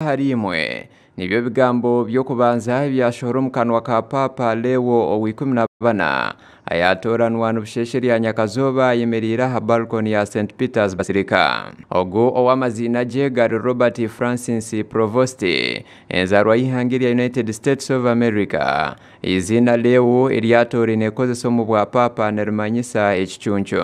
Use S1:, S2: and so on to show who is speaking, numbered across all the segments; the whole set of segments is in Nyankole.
S1: Ahariimwe. Nibyo bigambo by'okubanza ebyashohora omu kanwa ka Paapa Leo owa 14 ayatooranwa nibusheeshe rya nyakazooba ayemereire aha balcony ya St Peter's Basilica. Ogu ow'amaziina gye gari Robert Francis Prevost, enzaarwa y'eihanga erya United States of America. Eiziina Leo eryatooraine kukozesa omu bwapaapa nirimanyisa ekicuncu.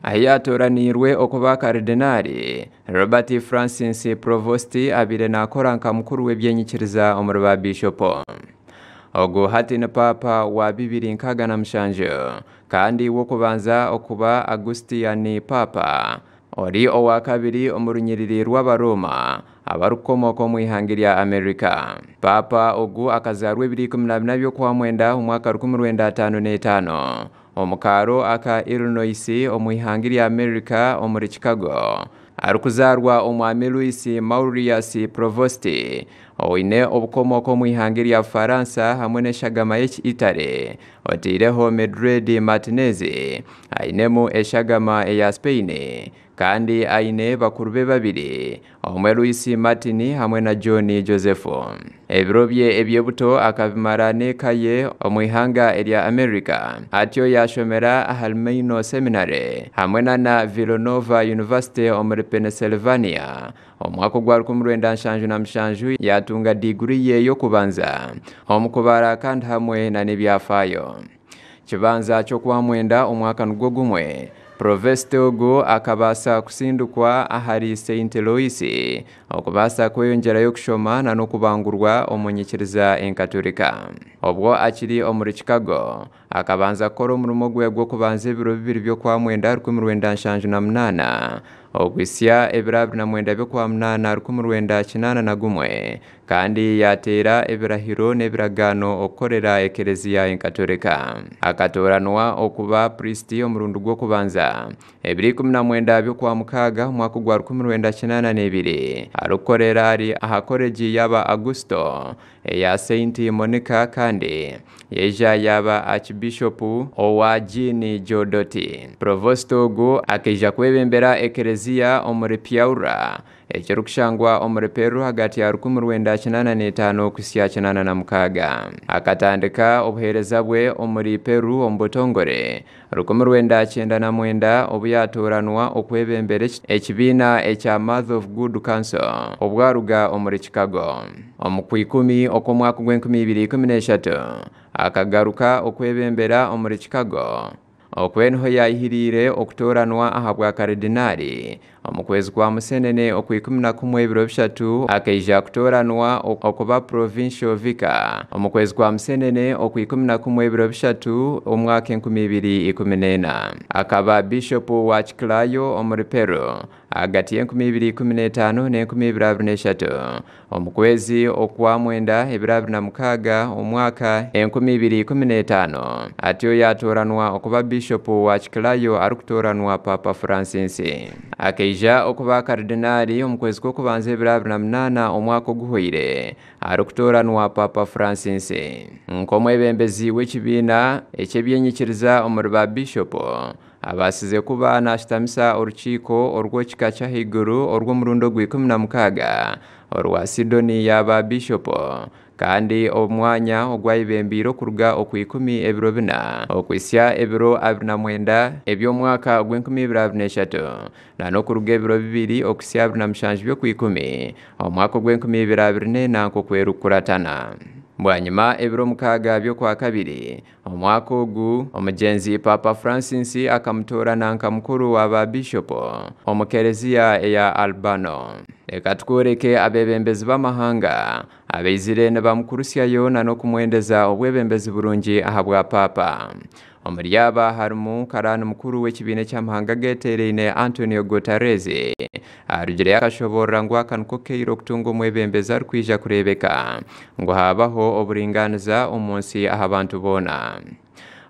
S1: Ahi yaatooraniirwe okuba Karidinaali, Robert Francis Prevost abaire naakora nka mukuru w'ebyenyikiriza omuri baabishopu. Ogu hati ni paapa wa 2067 kandi w'okubanza okuba Augustinian paapa ori owa kabiri omu runyiriri rw'Abarooma abarikukomooka omu ihanga rya Amerika. Paapa ogu akazaarwa ebiro 14 by'Okwamwenda omwaka 1955 omu kaaro aka Illinois omu ihanga rya Amerika omuri Chicago. Arikuzaarwa omwami Louis Maurice Prevost oine obukomooko omu ihanga rya Bufaransa hamwe n'eshagama y'Eki-Italy oteireho Mildred Martinez ainemu eshagama eya Spain kandi aine bakuru be babiri omwe Louis Martin hamwe na John Joseph. Ebiro bye eby'obuto akabimara n'eka ye omu ihanga erya America atyo yashomera ahari Maino Seminary hamwe na Villanova University omuri Pennsylvania. Omwaka ogwa 1977 yatunga diguri ye y'okubanza omu kubara kandi hamwe na n'ebyafaayo. Kibanza ky'okwamwenda omwaka nigwo gumwe Prevost ogu akabaasa kusindikwa ahari St. Louis okubaasa kweyongyerayo kushoma na n'okubangurwa omu nyikiriza enkaturika. Obwo akiri omuri Chicago akabanza kukora omurimo gwe gw'okubanza ebiro 2 by'okwamwenda 1978 okuhitsya ebiro 29 by'okwamunaana 1981 kandi yateera ebirahiro n'ebiragaano okukorera ekereziya enkaturika. Akatooranwa okuba priest omurundi gw'okubanza ebiro 19 by'okwamukaaga omwaka ogwa 1982 arikukorera ari aha koleji y'aba Augusto eya Saint Monica kandi yaija yaba Archbishop owa Jean Jodoti. Prevost ogu akaija kwebembera ekereziya omuri Piaura ekirikushangwa omuri Peru hagati ya 1985 kuhitsya 86. Akatandika obuheereza bwe omuri Peru omu butongore 1999 obu yatooranwa okwebembera ekibiina ekya Mother of Good Counsel obwaruga omuri Chicago. Omu kwikumi okw'omwaka gw'e2013 akagaruka okwebembera omuri Chicago. Okwe niho yayihiriire okutooranwa aha bwa karidinaali omu kwezi kwa Musenene okwa 11 ebiro 3 akaija kutooranwa okuba provincial vicar omu kwezi kwa Musenene okwa 11 ebiro 3 omwaka 2014. Akaba bishop wa Chiclayo omuri Peru hagati y'e2015 n'e2023. Omu kwezi okwa mwenda ebiro 26 omwaka 2015 atyo yatooranwa okuba bishop wa Chiclayo arikutooranwa Papa Francis. Akaija okuba karidinaali omu kwezi kw'okubanza ebiro 28 omwaka oguhweire arikutooranwa Papa Francis. Nk'omwebembezi w'ekibiina eky'ebyenyikiriza omuri ba bishop abaasize kuba naashitamisa orukiiko orw'ekika ky'ahaiguru orw'omurundi ogwa 16 orwa Sidoni y'aba bishop kandi omwanya ogwayebembeire okuruga okwa 10 ebiro 4 okuhitsya ebiro 29 eby'omwaka gw'e2023 na n'okuruga ebiro 2 okuhitsya 27 by'okwa 10 omwaka ogw'e2024 nk'okwerukukuratana. Bwanyima ebiro 6 by'okwa kabiri omwaka ogu omugyenzi Papa Francis akamutoorana nka mukuru wa ba bishop omu kereziya eya Albano. Reka tukworeke abebembezi b'amahanga abaizire nibamukurusyayo na n'okumwendeza obwebembezi burungi aha bwa paapa. Omuri aba harimu karani mukuru w'ekibiina eky'amahanga geteeraine Antonio Guterres arugireyo akashoboorora ngu aka niko kaire okutunga omwebembezi arikwija kureebeka ngu habaho oburingaaniza omu nsi aha bantu boona.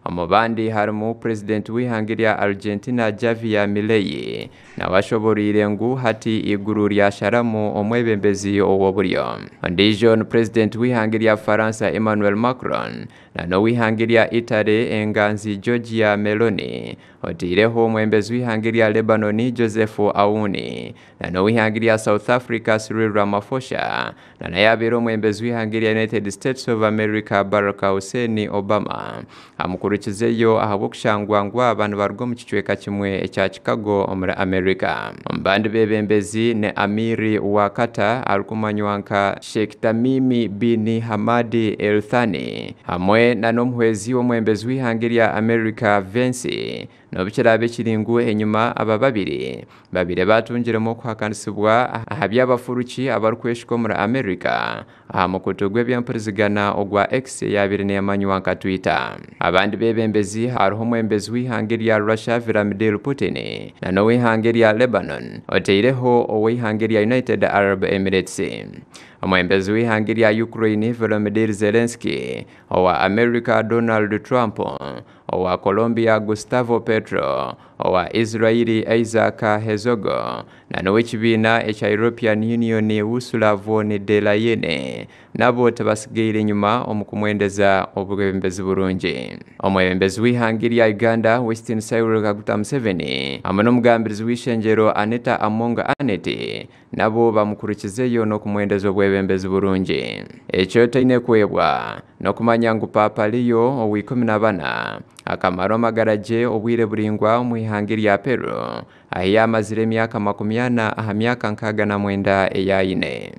S1: Omu bandi harimu purezidenti w'eihanga rya Argentina Javier Milei nawe ashoboreire ngu hati iguru ryasharamu omwebembezi ow'oburyo. Ondiijo ni purezidenti w'eihanga rya Faransa Emmanuel Macron na n'ow'eihanga rya Italy enganzi Giorgia Meloni. Oteireho omwebembezi w'eihanga erya Lebanon Joseph Aoun na n'ow'eihanga erya South Africa Cyril Ramaphosa na naye abeire omwebembezi w'eihanga erya United States of America Barack Hussein Obama amukurikizeyo ahabw'okushangwa ngu aba nibaruga omu kicweka kimwe ekya Chicago omuri America. Omu bandi beebembezi ni Amir wa Qatar arikumanywa nka Sheikh Tamim bin Hamad Al Thani hamwe na n'omuhwezi w'omwebembezi w'eihanga erya America Vance n'obu kiraabe kiri ngu enyima aba babiri babaire batungiremu okuhakanisibwa aha by'abafuruki abarikweshuka omuri America aha mukutu gw'ebyempurizigana ogwa X eyabaire neemanywa nka Twitter. Abandi beebembezi hariho omwebembezi w'eihanga erya Russia Vladimir Putin na n'ow'eihanga erya Lebanon oteireho ow'eihanga erya United Arab Emirates. Omwebembezi w'eihanga erya Ukraine Volodymyr Zelensky, owa America Donald Trump, owa Colombia Gustavo Petro, owa Israel Isaac Herzog na n'ow'ekibiina ekya European Union Ursula von der Leyen nabo tibasigaire enyima omu kumwendeza obwebembezi burungi. Omwebembezi w'eihanga erya Uganda Western Cyril Kaguta Museveni hamwe n'omugambirizi w'eishengyero Anita Among Annet nabo bamukurikizeyo n'okumwendeza obwebembezi burungi. Ekyo taine kwebwa n'okumanya ngu Paapa Leo owa 14 akamara amagara gye obwire buraingwa omu ihanga erya Peru ahi yaamazire emyaka 40 aha myaka 69 ei aine.